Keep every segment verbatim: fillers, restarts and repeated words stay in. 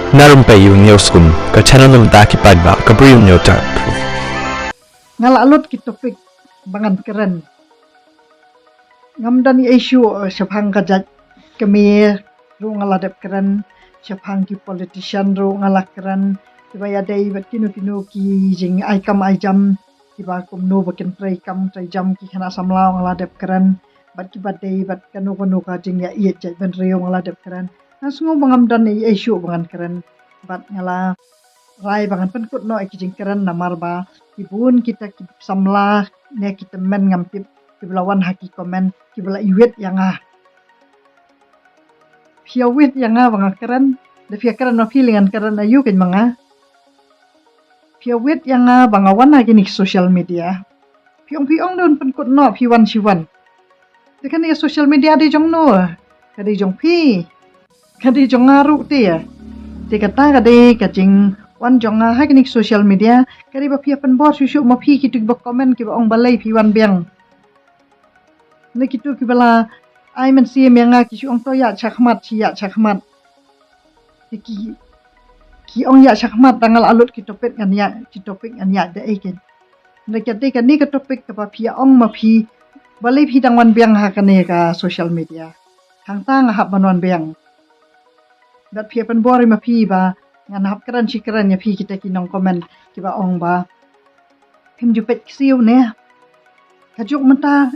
Na Rympei U News Kum, ka channel na bynta ki paidbah, ka briew u hynñiewtrep. Nga la lut ki topic ba ngan kren. Ngam don ei ei shuh, eh, shaphang ka jait kmie ruh nga la dep kren, shaphang ki politician ruh nga la kren, kiba ïadei bad kino kino ki jingai kam ai jam, kiba kumno ba kin trei kam trei jam ki khynnah samla nga la dep kren, bad kiba dei bad kano kano ka jingïaieit jait bynriew nga la dep kren. Nga sngew ba ngam don ei ei shuh ba ngan kren, bad nga la rai ba ngan pynkut noh ïa ki jingkren namar ba ki bun kita ki samla ne ki tymmen ngam tip kiba la wan ha ki comment kiba la iwit ïa nga. Phi ïa wit ïa nga ba nga kren, da phi ïa kren ma phi lei ngan kren aïu kein ma nga. Phi ïa wit ïa nga ba nga wan ha kine ki social media. Phi ong phi ong don pynkut noh phi wan shi wan. Te kane ka social media dei jong no? Ka dei jong phi. Ka dei jong nga ruh te. Te kata ka dei ka jingwan jong nga ha kine ki social media. Ka dei ba phi ïa pynbor shuh shuh ma phi kito kiba comment kiba ong balei phi wan biang. Ne kito kiba la ai mynsiem ïa nga ki shu ong to ïa shakhmat shi ïa shakhmat. Ki, ki ong ïa shakhmat da nga la lut ki topic ngan ïa, ki topic ngan ïa da ei kein. Nda kata kane ka topic kaba phi ong ma phi balei phi dang wan biang ha kane ka social media. Hangta nga hap ban wan biang. Bad phi ïa pynbor ïa ma phi ba ngan hap kren shi kren ïa phi kita ki nong comment kiba ong ba phim ju peit ksiew ne. Ka juk mynta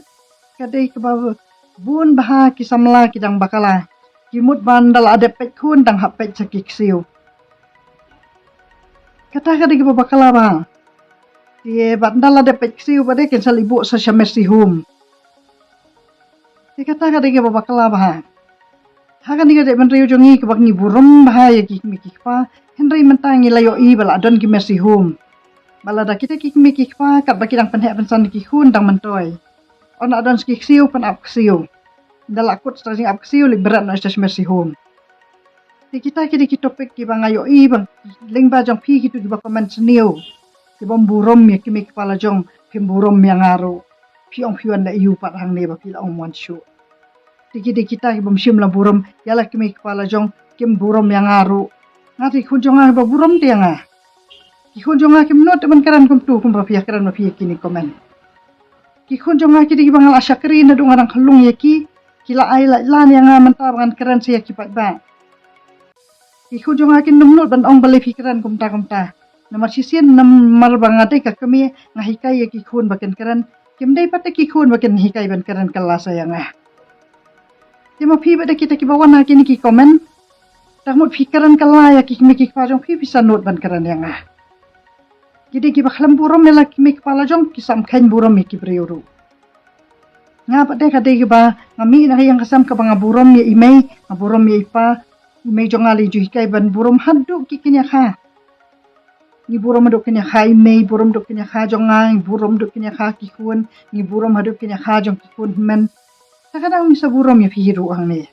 ka dei kaba bun bha ki samla ki dang bakla. Ki mut ba nda la dep peit khun dang hap peit sha ki ksiew. Kata ka dei kaba bakla bha. Te bad nda la dep peit ksiew ba dei kin sa leit buh sha sha mercy home. Te kata ka dei kaba bakla bha. Ha kane ka dei bynriew jong ngi kaba ngi burom bha ïa ki kmie ki kpa. Hynrei mynta ngi la ïohi ba la don ki mercy home. Ba lada kita ki kmie ki kpa katba ki dang pynheh pynsan ki khun dang myntoi. Ynda don ki ksiew pynap ksiew. Nda la kut sa jingap ksiew leit bret noh sha mercy home. Te kita ki dei ki topic kiba nga ïohi ba lyngba jong phi kito kiba comment sniew. Kibym burom ïa ki kmie ki kpa la jong, phim burom ïa nga ruh. Phi ong phi wan leh aïu pat hangne ba phi la ong ym wan shuh. Te ki dei kita kibym shym la burom ïa la ki kmie ki kpa la jong, kim burom ïa nga ruh. Nga te ki khun jong nga kiba burom te ïa nga. Ki khun jong nga kim nud te ban kren kumtu kumba phi ïa kren ma phi ïa kine comment. Ki khun jong nga ki dei kiba nga la shakri naduh nga dang khyllung ïa ki, ki la ai lait lan ïa nga mynta ba ngan kren sha ïa ki paidbah. Ki khun jong nga kin ym nud ban ong balei phi kren kumta kumta. Namar shisien namar ba nga dei ka kmie nga hikai ïa ki khun ba kin kren. Kim dei pat ki khun ba kin hikai ban kren kylla sha ïa nga. Te ma phi bad kita kiba wan ha kine ki comment. Tang mut phi kren kylla ïa ki kmie ki kpa jong phi phi sa nud ban kren ïa nga. Ki dei kiba khlem burom ïa la ki kmie ki kpa la jong ki sa ym kheiñ burom ïa ki briew ruh. Nga pat de ka dei kiba nga mih na ka ïing ka sem kaba nga burom ïa i mei, nga burom ïa i pa, i mei jong nga lei ju hikai ban burom haduh ki kynja kha. Ngi burom haduh kynja kha i mei, burom haduh kynja kha jong nga, ngi burom haduh kynja kha ki khun, ngi burom haduh kynja kha jong ki khun hynmen. Te ka dang ngi sa burom ïa phi ruh hangne.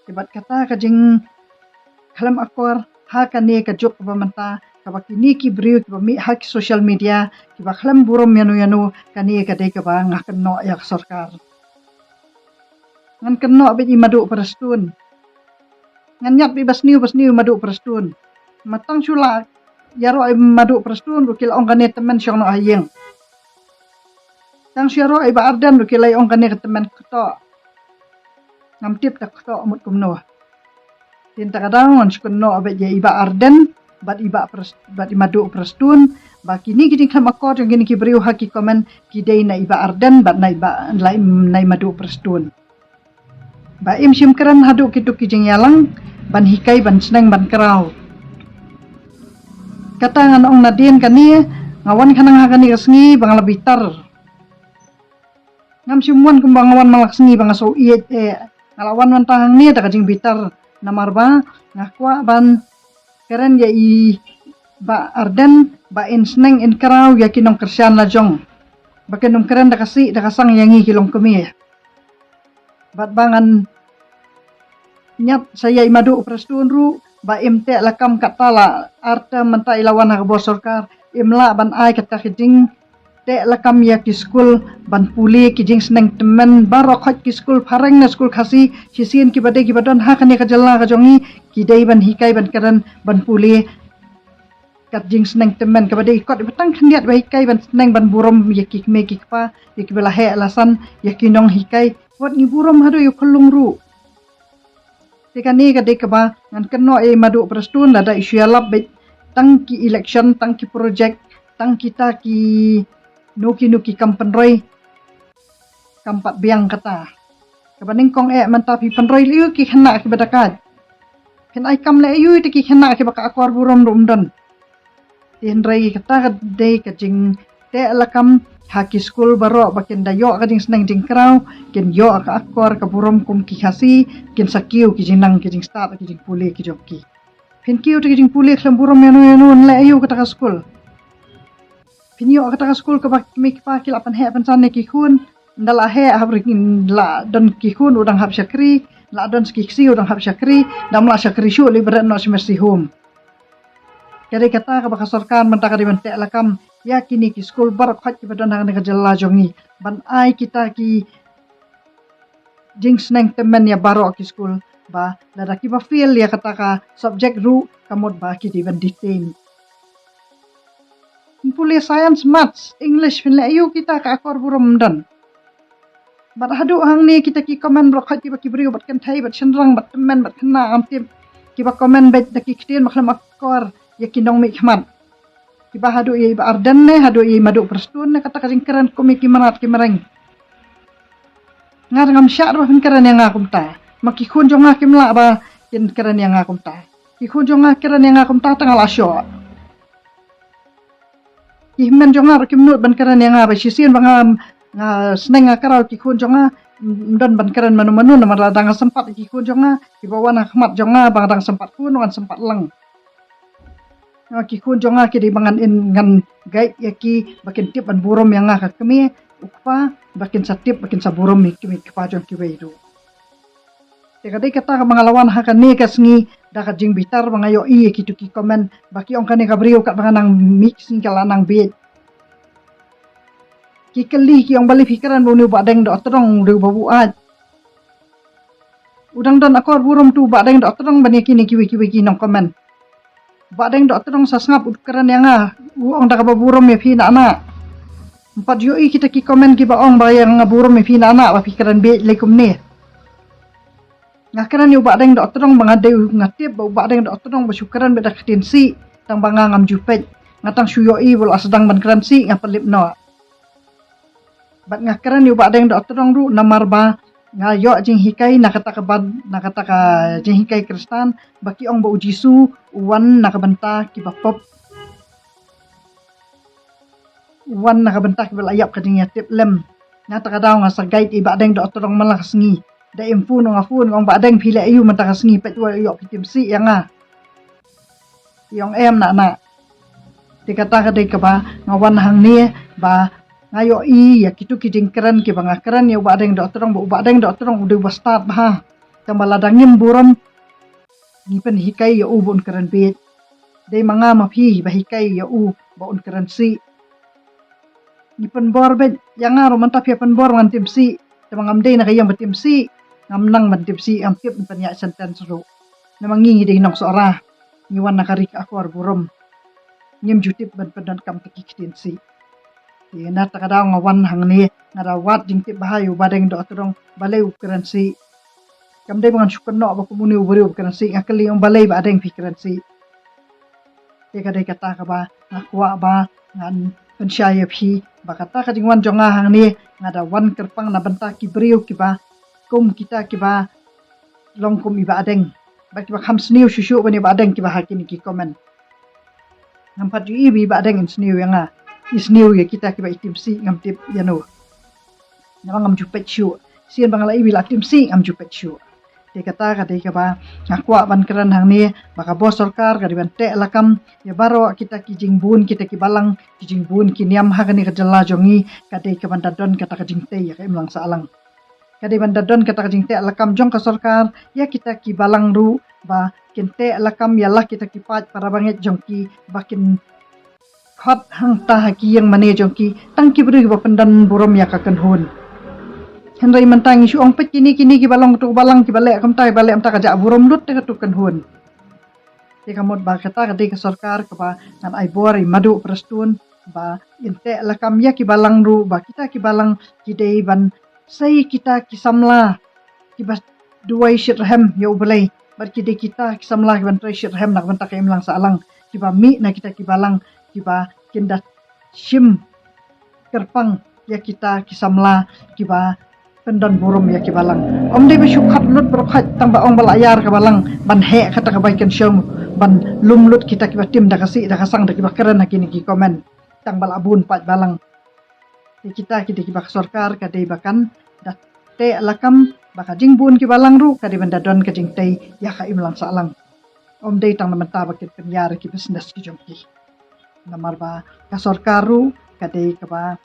Te bad kata ka jingkhlem akor ha kane ka juk kaba mynta kaba kine ki briew kiba mih ha ki social media kiba khlem burom ïano ïano, kane ka dei kaba nga kynnoh ïa ka sorkar. Ngan kynnoh beit i Maduh Prestone. Ngan ñiad beit ba sniew ba sniew i Maduh Prestone. Ma tang shu la ïaroh i Maduh Prestone ruh ki la ong kane tymmen shong noh ha ïing. Tang shu ïaroh i Bah Ardent ruh ki la ong kane ka tymmen katoh. Ngam tip ta katoh mut kumno. Te mynta ka daw ngan shu kynnoh beit ïa i Bah Ardent bad i Bah Pres-, bad i Maduh Prestone ba kine ki jingkhlem akor jong kine ki briew ha ki comment ki dei na i Bah Ardent bad na i Bah, na i Maduh Prestone. Ba im shym kren haduh kito ki jingïalang ban hikai ban sneng ban kraw. Kata ngan ong nadien kane, nga wan khnang ha kane ka sngi ba nga la bitar. Ngam shym wan kumba nga wan man la ka sngi ba nga sngew ïeit eh. Nga la wan mynta hangne da ka jingbitar. Namar ba nga kwah ban kren ïa i Bah Ardent ba in sneng in kraw ïa ki nongkyrshan la jong. Ba kin ym kren da ka sih da ka sang ïa ngi ki longkmie. Bad ba ngan ñiad sa ïa i Maduh Prestone ruh ba im teh la kam kata la ar term mynta i la wan ha ka bor sorkar, im lah ban ai kata ka jing Teh lakam ïa ki skul ban pule ki jingsneng tymmen baroh, khot ki skul phareng ne skul Khasi, shisien kiba dei kiba don ha kane ka jylla ka jong ngi, ki dei ban hikai ban kren ban pule kat jingsneng tymmen kaba dei kot ba tang khyndiat ba hikai ban sneng ban burom ïa ki kmie ki kpa, ïa kiba la heh la san, ïa ki nonghikai. Wat ngi burom haduh ïa u khyllung ruh. Te kane ka dei kaba ngan kynnoh ïa i Madu Prestone, lada i shu ïalap beit tang ki election, tang ki project, tang kita ki no ki no ki kam pynroi. Kam pat biang kata. Kaba nyngkong eh mynta phi pynroi leh ïa u ki khynnah kiba dakaid. Phin ai kam leh ïa u te ki khynnah kiba ka akor burom ruh ym don. Te hynrei kata ka dei ka jingteh lakam ha ki skul baroh ba kin da ïoh ka jingsneng jingkraw, kin ïoh ka akor ka burom kum ki Khasi, kin sa kiew ki jingnang ki jingstad ki jingpule ki jong ki. Phin kiew te ki jingpule khlem burom ïano ïano, leh ïa u kata ka skul. Phin ïoh kata ka skul kaba ki kmie ki kpa ki la pynheh pynsan ïa ki khun. Nda la heh hap ri, la don ki khun u dang hap shakri, la don ki ksiew u dang hap shakri, dang la shakri shuh lei bret noh shi mercy home. Ka dei kata kaba ka sorkar mynta ka dei ban teh lakam ïa kine ki skul baroh khot kiba don ha kane ka jylla jong ngi, ban ai kita ki jingsneng tymmen ïa baroh ki skul, ba lada kiba fail ïa kata ka subject ruh ka mut ba ki dei ban detain. Pule science, maths, English, phin leh ïa u kita ka akor burom ym don. Bad haduh hangne kita ki comment baroh khot kiba ki briew bad kynthei bad shynrang bad tymmen bad khynnah, ngam tip, kiba comment beit da ki ktien ba khlem akor ïa ki nongmihkhmat. Kiba haduh ïa i Bah Ardent ne haduh ïa i Madu Prestone ne kata ka jingkren kum ïa ki mrad ki mreng. Nga ngam shah ba phin kren ïa nga kumta. Ma ki khun jong nga kim lah ba kin kren ïa nga kumta. Ki khun jong nga kren ïa nga kumta tang nga la shoh. Ki hynmen jong nga ruh kim nud ban kren ïa nga, ba shisien ba nga, nga sneng nga kraw ki khun jong nga, ym don ban kren mano mano namar la dang sympat ki khun jong nga, kiba wan ha khmat jong nga ba nga dang sympat khun, ngan sympat lang. Nga ki khun jong nga ki dei ba ngan in ngan guide ïa ki ba kin tip ban burom ïa nga ka kmie u kpa, ba kin sa tip ba kin sa burom ïa ki kmie ki kpa jong kiwei ruh. Te ka dei kata kaba nga la wan ha kane ka sngi da ka jingbitar ba nga ïohi ïa kitu ki comment ba ki ong kane ka briew katba nga nang mih sngi ka la nang bieit. Ki kylli ki ong balei phi kren ba une u Bah Deng Dohtdong u dei uba buaid. U dang don akor burom tu u Bah Deng Dohtdong ban ïa kine kiwei kiwei ki nong comment. Bah Deng Dohtdong sa sngap u kren ïa nga, u ong da kaba burom ïa phi na na. Ym pat ïohi kita ki comment kiba ong ba ïa nga burom ïa phi na na ba phi kren bieit lei kumne. Nga kren ïa u Bah Deng Dohtdong ba nga dei u, nga tip ba u Bah Deng Dohtdong ba shu kren beit da ka ktien Sih, tang ba nga ngam ju peit, nga tang shu ïohi ba u la sdang ban kren Sih nga pynlip noh. Bad nga kren ïa u Bah Deng Dohtdong ruh namar ba nga ïoh jinghikai na kata ka ban, na kata ka jinghikai Khristan ba ki ong ba u Jisu u wan na ka bynta kiba pop. U wan na ka bynta kiba la ïap ka jingïatiplem. Nga ta ka daw nga sa guide i Bah Deng Dohtdong man la ka sngi. Da im phone nga phone nga ong Bah Deng phi leh aïu mynta ka sngi, peit wat ïoh phi tim Sih ïa nga. I ong em na na. Te kata ka dei kaba nga wan hangne ba nga ïohi ïa kitu ki jingkren kiba nga kren ïa u Bah Deng Dohtdong ba u Bah Deng Dohtdong u dei uba stad bha. Tang ba lada ngim burom ngi pynhikai ïa u ba un kren bieit. Dei ma nga ma phi ba hikai ïa u ba un kren Sih. Ngi pynbor beit, ïa nga ruh mynta phi ïa pynbor ngan tim Sih. Te ma ngam dei na ka ïing ba tim Sih, ngam nang ban tim Sih, ngam tip ban pynïaid sentence ruh. Namar ngi ngi dei nong Sohra, ngi wan na ka ri ka akor burom. Ngim ju tip ban pyndonkam ki ktien Sih. Te na ta ka daw nga wan hangne, nga da wad jingtip bha ïa u Bah Deng Dohtdong balei u kren Sih. Kam dei ba ngan shu kynnoh ba kum une u briew ba kren Sih, nga kylli ong balei Bah Deng phi kren Sih. Te ka dei kata kaba nga kwah ba ngan pynshai ïa phi ba kata ka jingwan jong nga hangne nga da wan kyrpang na bynta ki briew kiba kum kita kiba long kum i Bah Deng, ba kiba kham sniew shuh shuh ban ïa Bah Deng kiba ha kine ki comment. Ngam pat ju i ba i Bah Deng in sniew ïa nga, i sniew ïa kita kiba i tim Sih ngam tip ïano. Namar ngam ju peit shuh. Sien ba nga la i ba i la tim Sih ngam ju peit shuh. Te kata ka dei kaba nga kwah ban kren hangne ba ka bor sorkar ka dei ban teh lakam ïa baroh kita ki jingbun, kita ki balang, ki jingbun ki niam ha kane ka jylla jong ngi, ka dei kaban da don kata ka jingtei ïa ka imlang sahlang. Ka dei ban da don kata ka jingteh lakam jong ka sorkar ïa kita ki balang ruh ba kin teh lakam ïa la kita ki paid para bangeit jong ki ba kin khot hangta ha ki ïing mane jong ki, tang ki briew kiba pyndon burom ïa ka kynhun. Hynrei mynta ngi shu ong peit kine kine kiba long katu ka balang, kiba leh kumta, kiba leh kumta, ka jah burom lut ïa katu ka kynhun. Te ka mut ba kata ka dei ka sorkar kaba ngan ai bor ïa i Madu Prestone ba in teh lakam ïa ki balang ruh, ba kita ki balang ki dei ban sei kita ki samla kiba duwai shitrhem ïa U Blei, bad ki dei kita ki samla kiban trei shitrhem na ka bynta ka imlang sahlang, kiba mih na kita ki balang kiba kin da shim kyrpang ïa kita ki samla kiba pyndon burom ïa ki balang. Ym dei ba shu khot lut baroh khoit tang ba ong ba la ïar ka balang ban heh kata ka bai kynshong, ban lum lut kita kiba tim da ka sih da ka sang da kiba kren ha kine ki comment, tang ba la bun pat balang. Te kita ki dei kiba ka sorkar ka dei ba kan da teh lakam ba ka jingbun ki balang ruh ka dei ban da don ka jingtei ïa ka imlang sahlang. Ym dei tang na mynta ba kin pynïar ki business ki jong ki. Namar ba ka sorkar ruh ka dei kaba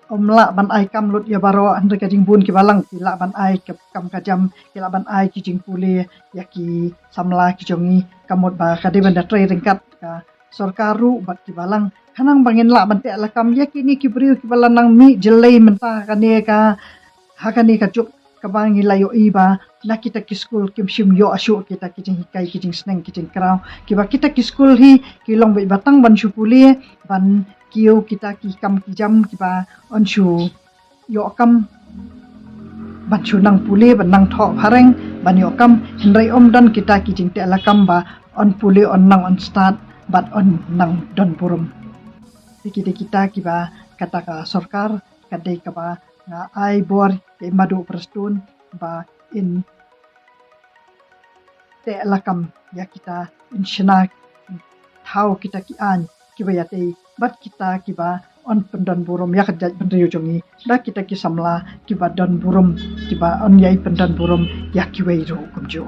ym lah ban ai kam lut ïa baroh, hynrei ka jingbun ki balang ki lah ban ai ka kam ka jam, ki lah ban ai ki jingpule ïa ki samla ki jong ngi. Ka mut ba ka dei ban da trei ryngkat ka sorkar ruh bad ki balang, khnang ba ngin lah ban teh lakam ïa kine ki briew kiba la nang mih jyllei mynta ha kane ka, ha kane ka juk kaba ngi la ïohi ba na kita ki skul kim shym ïoh shuh kita ki jinghikai, ki jingsneng, ki jingkraw, kiba kita ki skul hi ki long beit ba tang ban shu pule, ban kiew kita ki kam ki jam kiba yn shu ïoh kam, ban shu nang pule, ban nang thoh phareng ban ïoh kam, hynrei ym don kita ki jingteh lakam ba yn pule, yn nang, yn stad bad yn nang don burom. Te ki dei kita kiba kata ka sorkar ka dei kaba nga ai bor ïa i Madu Prestone ba in teh lakam ïa kita, in shna thaw kita ki aiñ kiba ïadei bad kita kiba yn pyndon burom ïa ka jaitbynriew jong ngi, da kita ki samla kiba don burom, kiba yn ïai pyndon burom ïa kiwei ruh kumjuh.